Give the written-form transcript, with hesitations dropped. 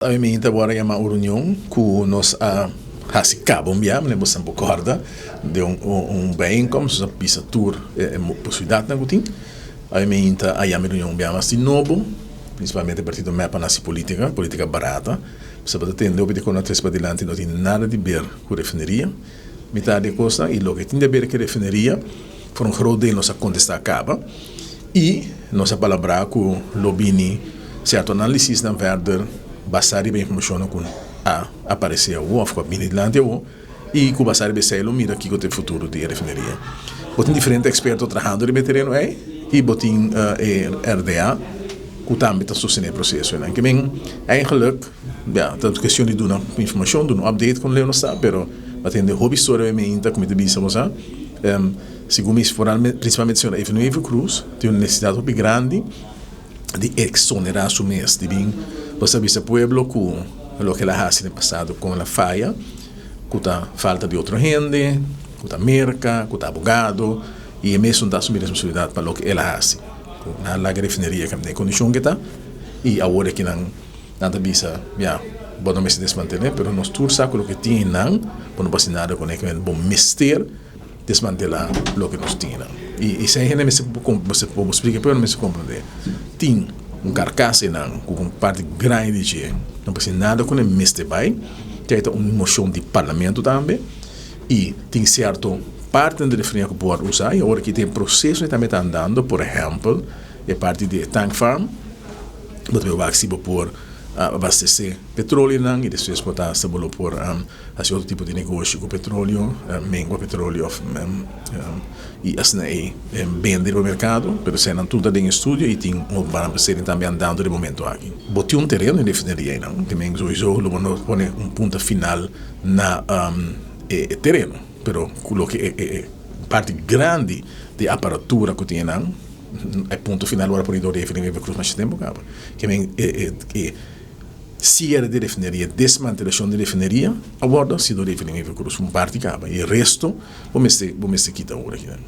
Awe mi ta wòrdu yamá un reunion ku nos a hasi kaba un bia, manera boso por kòrda, den un bijeenkomst, nos a bisa tur e posibilidatnan ku tin. Awe mi ta a yama e reunion un bia mas di nobo, prinsipalmente partido mep a nasi politika, politika barata. Pasobra ta tende hopi di kon a trese padilanti no tin nada di ber ku refineria. Mitad di e kosnan i loke tin di ber ku e refineria, for un groot deel nos a kontestá kaba. I nos a palabrá ku lo bini sierto análisisnan verder basá riba e informashonnan ku a aparesé awor òf ku a bini dilanti awor i ku basá riba esei lo mira kiko ta e futuro di e refineria. Bo tin diferente eksperto trahando riba e tereno ei i bo tin e RDA ku tambe ta sostené e proseso einan. Ke men eigenlik ya ta kuestion di duna informashon, duna un update kon leu nos ta pero bo a tende hopi storia mi ainda ku mi ta bisa bo sa. Segun mi, principalmente señora Evelyn Wever Croes, tin un necesidad hopi grandi di exonera su mes, di bin pues a bisa pueblo cu loke el a haci den pasado con el a faya, cu ta falta di otro hende, cu ta Merca, cu ta abogado, y e mes no ta asumi responsabilidad pa loke el a haci. Cu nan a laga refineria cam den e condicion cu e ta, y awor aki nan nan ta bisa, ya, bo no mester desmantele, pero nos tur sa cu loke tin eynan, bo no por haci nada cune, bo mester. Desmantelá loke nos tin nan. I esei hende mester mester por splika pero mester komprendé. Tin un karkas einan ku un parti grandi di dje no por hasi nada ku nan mester bai. Te ta un moshon di parlamento tambe i tin sierto partinan di refineria ku por usa i awor aki tin e proseso tambe ta andando por ehèmpel e parti di e tank farm bo ta wak si bo por abastesé petrolionan i despues bo ta hasta bo lo por Hasi otro tipo di negoshi ku petroleo, mengua petroleo of i asina ei bende riba merkado, pero eseinan tur ta den estudio i tin un openbare besteding tambe andando den momento aki. Bo tin un tereno den refineria einan, te men souiso lo bo no pone un punta final na e tereno, pero ku loke e parti grandi di aparatura ku tin einan, e punto final ora pone dor di Evelyn Wever Croes masha tempu kaba. Ke men e. Siere di refineria, desmantelacion di refineria a wordo haci door Evelyn Wever Croes un parti caba y e resto bo mester bo mester kita awor aki nan.